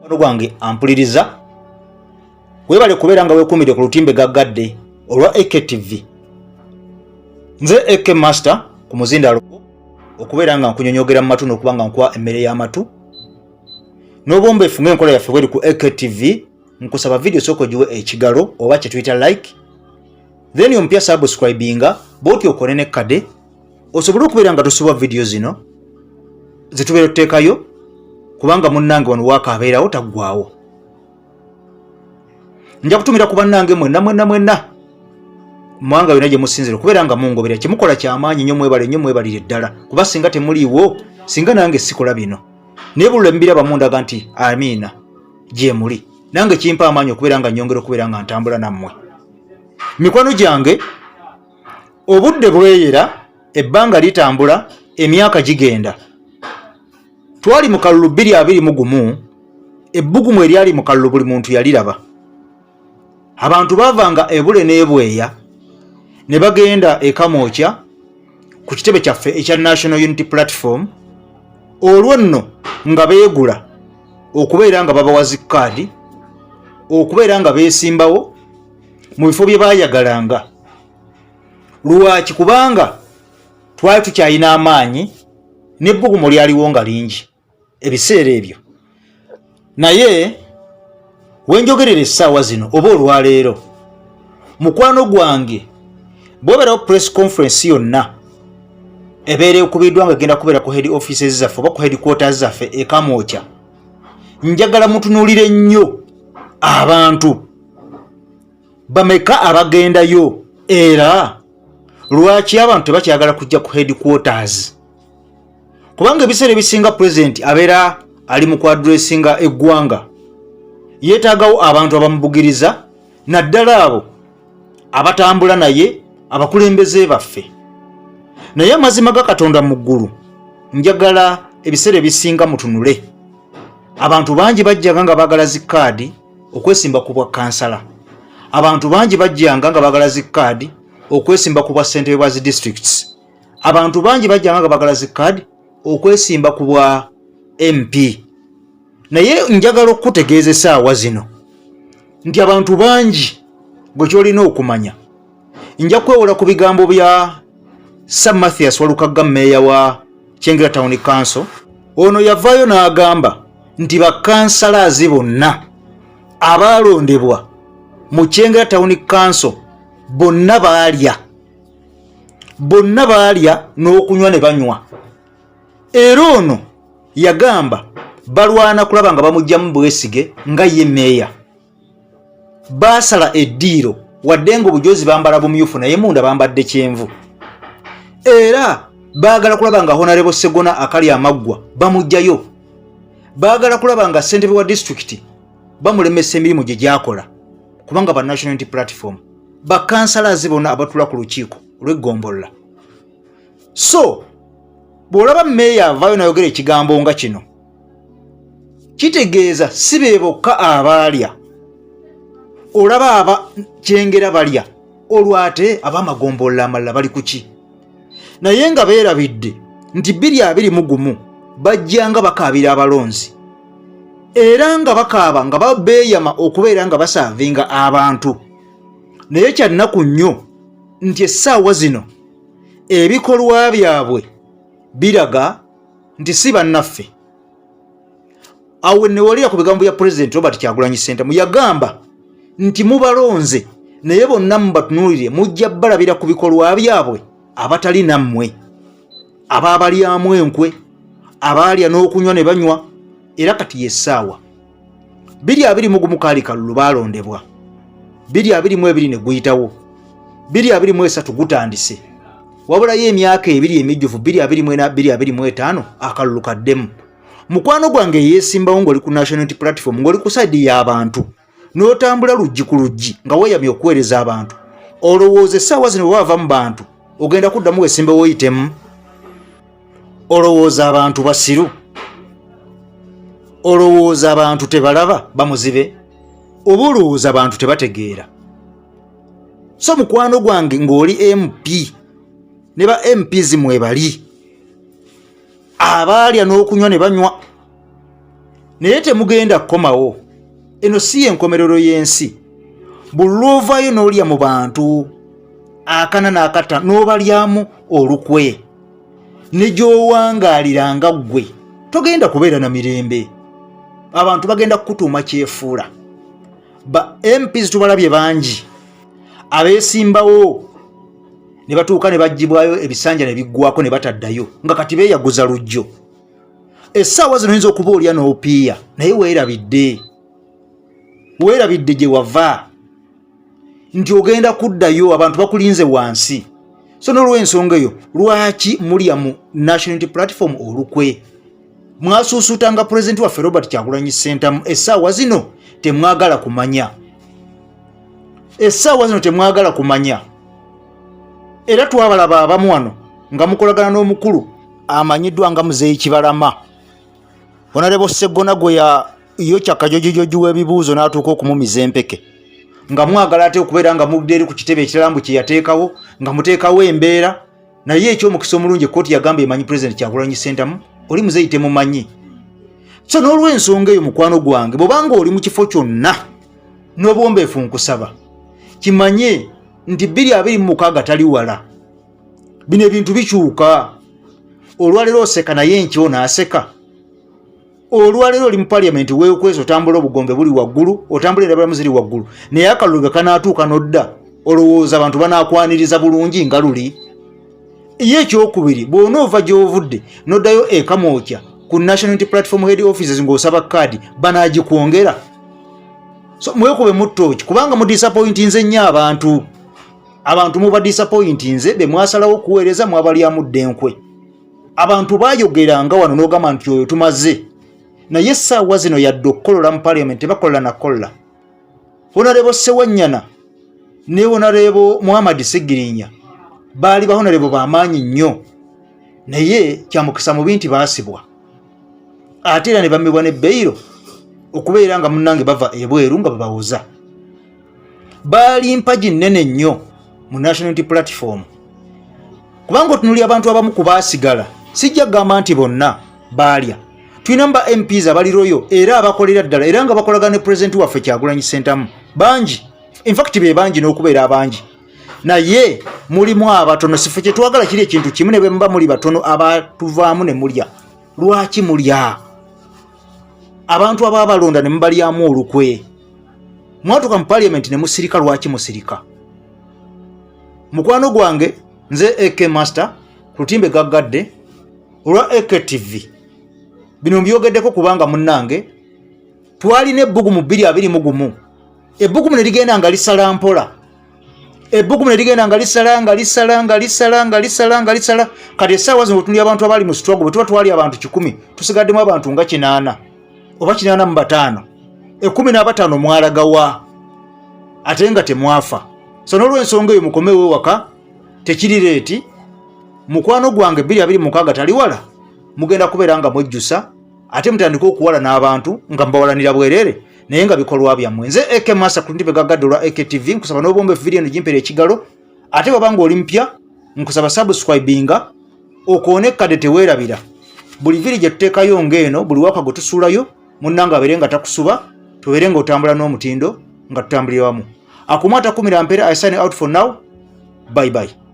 Mukwano gwange ampuliriza, webale kubeera nga weekuumidde ku lutimbe gaggadde olwa AKTV. Nze AK Master ku muzindaalo okubeera nga nkunyonyogera mu matu n'okuba nga nkuwa emmere y'amatu n'obwombeefu ng'enkola yaffe bweri ku AKTV. Nkusaba vidiyo sooka ogiwe ekigalo oba kye tuyita like, then omupya subscribinga bwoti okone nekkade osobole okubeera nga tosubwa vidiyo zino zetubeera tuteekayo, kubanga munnange wano waaka abeerawo taggwawo. Nja kutumira ku bannange mwenna mwenna mwenna mwanga yonna gye musinzira okubeera nga mungobera. Kyemukola kyamaanyi nnyo, mwebale nnyo, mwebalire ddala, kuba singa temuliiwo singa nange sikola bino. Naye bulula embiraba mundaga nti amiina gyemuli, nange kimpa amaanyi okubeera nga nyongera okubeera nga ntambula nammwe. Mikwano gyange, obudde bweyera, ebbanga litambula, emyaka gigenda. Twali mu kalulu 2021, ebbugumu eryali mu kalulu buli muntu yaliraba. Abantu baavanga ebule n'ebweya ne bagenda e Kamwokya ku kitebe kyaffe ekya National Unity Platform, olwo nno nga beegula okubeera nga babawa zi kaadi okubeera nga beesimbawo mu bifo bye baayagalanga. Lwaki? Kubanga twali tukyalina amaanyi n'ebbugumu lyaliwo nga lingi ebiseera ebyo. Naye wenjogerera essaawa zino oba olwaleero, mukwano gwange, bweberawo press conference yonna ebeera ekubiddwa nga egenda kubeera ku head offices zaffe oba ku headquarters zaffe e Kamwokya, njagala mutunuulire nnyo abantu bameka abagendayo, era lwaki abantu tebakyagala kujja ku headquarters, kubanga ebiseera ebisinga pulezidenti abeera ali mu kuaddressinga eggwanga, yeetaagawo abantu abamubugiriza, naddala abo abatambula naye, abakulembeze baffe. Naye amazima ga Katonda mu ggulu, njagala ebiseera ebisinga mutunule, abantu bangi bajjanga nga baagala zikaadi okwesimba ku bwa kansala, abantu bangi bajjanga nga baagala zikaadi okwesimba ku bwa ssentebe bwa zi districts, abantu bangi bajjanga nga baagala zikaadi okwesimba ku bwa MP. Naye njagala okukutegeeza essaawa zino nti abantu bangi, gwe kyolina okumanya, nja kwewola ku bigambo bya Sir Mathias Walukagga, mmeeya wa Kyengera Town Council. Ono yavaayo n'agamba nti bakansalazi bonna abaalondebwa mu Kyengera Town Council bonna baalya, bonna baalya n'okunywa ne banywa. Era ono yagamba balwana kulaba nga bamugyamu bwesige nga ye meeya. Baasala eddiiro, wadde nga obujozi bambala bumyufu naye munda bambadde kyenvu, era baagala kulaba nga Honorable Segona akali amaggwa bamugjayo, baagala kulaba nga ssentebe wa disitulikiti bamulemesa emirimu gye gyakola, kubanga ba National Unity Platform bakansalazi bonna abatula ku lukiiko olw'eggombolola. So bw'olaba meeya avaayo nayogera ekigambo nga kino, kitegeeza si be bokka abaalya. Olaba aba Kyengera balya, olwo ate ab'amagombolola amalala bali ku ki? Naye nga beerabidde nti 2021 bajjanga bakaabira abalonzi, era nga bakaaba nga babeeyama okubeera nga basaavinga abantu. Naye kyannaku nnyo nti essaawa zino ebikolwa byabwe biraga nti si bannaffe. Awo newalira ku bigambo bya Pulezidenti Robert Kyagulanyi Ssentamu, yagamba nti mubalonze, naye bonna mubatunuulire, mujja balabira ku bikolwa byabwe abatali nammwe, abaabalyamu enkwe, abaalya n'okunywa ne banywa. Era kati yessaawa 2021 kaali kalulu, baalondebwa 2022 ne guyitawo, 2023 gutandise, wabulayo emyaka 2 emijjuvu, 2024, 2025, akalulu kaddemu. Mukwano gwange yeesimbawo ng'oli ku National Unity Platform, ng'oli ku side y'abantu, n'otambula luggi ku luggi nga weeyamye okuweereza abantu, olowooza essaawa zino bwe wava mu bantu ogenda kuddamu weesimbewo oyitemu? Olowooza abantu basiru? Olowooza abantu tebalaba, bamuzibe, oba olowooza abantu tebategeera? So mukwano gwange, ng'oli MP ne ba MPs mwebali abaalya n'okunywa ne banywa. Naye temugenda kukomawo, eno si yenkomerero y'ensi. Buli lwovaayo n'olya mu bantu akana n'akatta n'obalyamu olukwe ne gy'owangaalira nga ggwe, togenda kubeera na mirembe. Abantu bagenda kukutuuma kyefuula. Ba MPs tubalabye bangi abeesimbawo ne batuuka ne baggyibwayo ebisanja ne biggwako ne bataddayo, nga kati beeyaguza lujjo. Essaawa zino oyinza okuba olya n'opiiya, naye weerabidde, weerabidde gye wava nti ogenda kuddayo, abantu bakulinze wansi. So n'olw'ensonga eyo, lwaki mulya mu National Unity Platform olukwe? Mwasuusuutanga pulezidenti waffe Robert Kyagulanyi Ssentamu. Essaawa zino temwagala kumanya, essaawa zino temwagala kumanya. Era twabalaba abamu wano nga mukolagana n'omukulu amanyiddwa nga Muzeeyi Kibalama, Honorable Sseggona, gwe ya yokya kajojijoji w'ebibuuzo n'atuuka okumumiza empeke, nga mwagala ate okubeera nga mudde eri ku kitebe ekirala mbu kye yateekawo, nga muteekawo embeera. Naye ekyomukisa omulungi, ekkooti yagamba emanyi Pulezidenti Kyagulanyi Ssentamu, oli muzeeyi temumanyi. So n'olw'ensonga eyo, mukwano gwange, bw'obanga oli mu kifo kyonna, n'obuwombeefu nkusaba kimanye nti 2026 tali wala. Bino ebintu bikyuka. Olwaleero oseka, naye enkya onaaseka. Olwaleero oli mu Paliamenti, weekwesa, otambula, obugombe buli waggulu, otambula endabiramu ziri waggulu, naye akalulu bwe kanaatuuka n'odda, olowooza abantu banakwaniriza bulungi nga luli? Ye ekyokubiri, bw'onoova gy'ovudde n'oddayo ekamwokya ku National Unity Platform head offices ng'osaba kaadi, banaagikwongera? So mwekube muttooki, kubanga mudisappointinze nnyo abantu. Abantu mubadisappointinze. Be mwasalawo okuweereza mwabalyamudde enkwe. Abantu bayogeranga wano n'ogamba nti oyo tumaze naye. Essaawa zino yadde okukolola mu Parliament tebakolola nakolola. Honorable Sewanyana ne Honorable Muhammad Segirinya baali ba honorable bamaanyi nnyo, naye kyamukisa mubi nti baasibwa, ate era ne bamibwa ne beyiro okubeera nga munnange bava ebweru nga babawoza. Baali mpagi nnene nnyo mu National Unity Platform, kubanga otunulira abantu abamu ku baasigala, sijja kugamba nti bonna baalya. Tulina mu ba MPs abali loyal era abakolera ddala era nga bakolagana ne pulezidenti waffe Kyagulanyi Ssentamu bangi, infact be bangi n'okubeera abangi, naye mulimu abatono. Siffe kyetwagala kiri ekintu kimu, ne bwe muba muli batono abatuvaamu ne mulya, lwaki mulya abantu abaabalonda ne mubalyamu olukwe? Mwatuka mu Parliament ne musirika, lwaki musirika? Mukwano gwange, nze AK Master ku lutimbe gaggadde olwa AKTV. Bino mbyogeddeko kubanga munnange twalina ebbugumu 2021, ebbugumu ne ligenda nga lisala mpola, ebbugumu ne ligenda nga lisala, nga lisala, nga lisala, nga lisala, nga lisala. Kati essaawa zino otunulira abantu abali mu struggle, bwe tuba twali abantu 100, tusigaddemu abantu nga 80 oba 85. 15 mwalagawa ate nga temwafa? So n'olwensonga eyo, mukomewo ewaka, tekiri late. Mukwano gwange, 2026 tali wala. Mugenda kubeera nga mwejjusa, ate mutandike okuwala n'abantu nga mubawalanira bwerere, naye nga bikolwa byammwe. Nze AK Master ku ntebe gaggadde olwa AKTV. Nkusaba n'obwombe vidiyo eno gimpera ekigalo, ate bwaba nga oli mpya, nkusaba subscribinga, okoone ekkadde. Teweerabira buli viri gye tuteekayo ng'eno, buli waka gwe tusuulayo, munnange abeere nga takusuba, tubeere nga otambula n'omutindo nga tutambulira wamu. Akumu atakumira mpeera. I sign out for now, bye bye.